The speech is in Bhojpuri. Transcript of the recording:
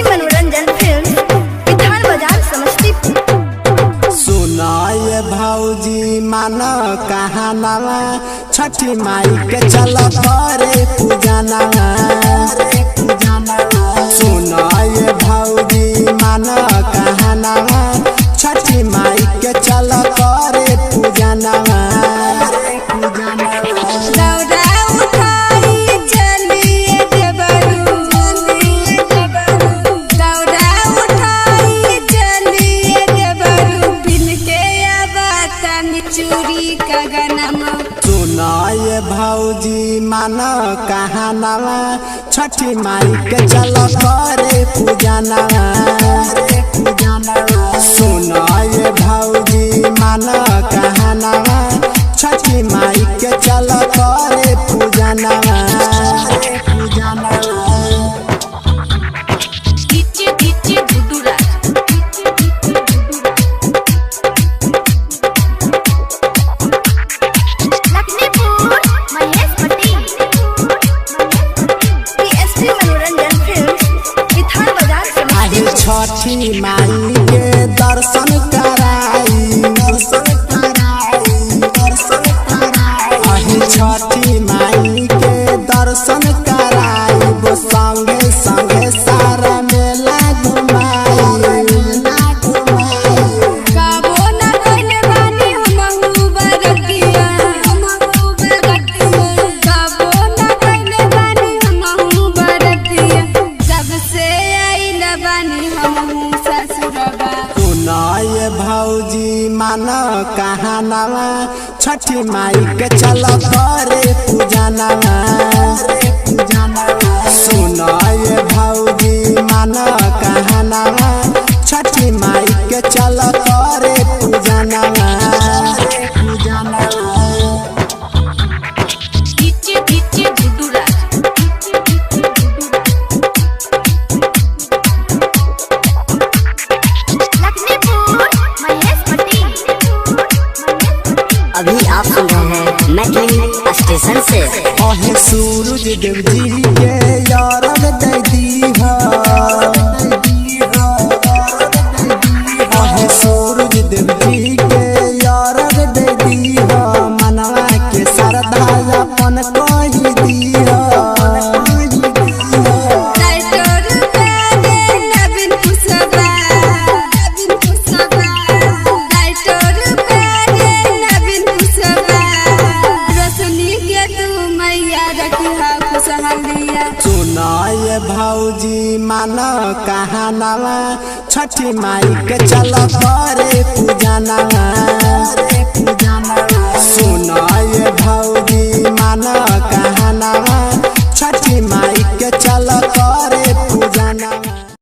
पीएसपी मनोरंजन फिल्म, विधान बाजार, समस्तीपुर। सुनाए भौजी मान कहानवा, छठी माई के चल करे पूजनवा। सुनाए भौजी मान कहानवा, छठी माई के चल करे पूजनवा। दौरा उठाई चलिए देवरू, दौरा उठाई चलिए देवरू, बिन के अबतन चूड़ी कगनमा। सुनाए भौजी मान कहानवा, छठी माई के चल करे पूजनवा। सुनाए भौजी मान कहानवा, छठी माई के चल करे पूजनवा। DJ DJ Guddu Raj, Lakhnipur, Mahesh Patel. PSP Manoranjan film, Vidhan Bazar, आज समस्तीपुर। छठी माई के दर्शन कराई, दर्शन कराई, दर्शन कराई। आज छठी माई के दर्शन कराई, वो संगे संगे सारा मेला घुमाई, मेला घुमाई। काबो न कइले बानी हमहु बरतिया, हमहु बरतिया। काबो न कइले बानी हमहु बरतिया, सबसे आइल बानी हमहु ससुरबा। सुनाए भौजी मान कहानवा, छठी माई के चल करे पूजनवा। सुनाए भौजी मान कहानवा, छठी माई के चल करे पूजनवा। DJ DJ Guddu Raj, Lakhnipur, Mahesh Patel. अभी आप सुन रहे हैं मैथिली स्टेशन से। अहे सूरज देव जी के यारन दे दीहा, अहे सूरज देव जी के यारन दे दीहा, मनवा के श्रद्धा अपन कही दीहा। टाइटर प्यारे नवीन कुशवा, नवीन कुशवा। टाइटर प्यारे नवीन कुशवा, रोशनी के तू मैया रखिहा खुशहालिया। सुनाए भौजी मान कहानवा, छठी माई के चल करे पूजनवा।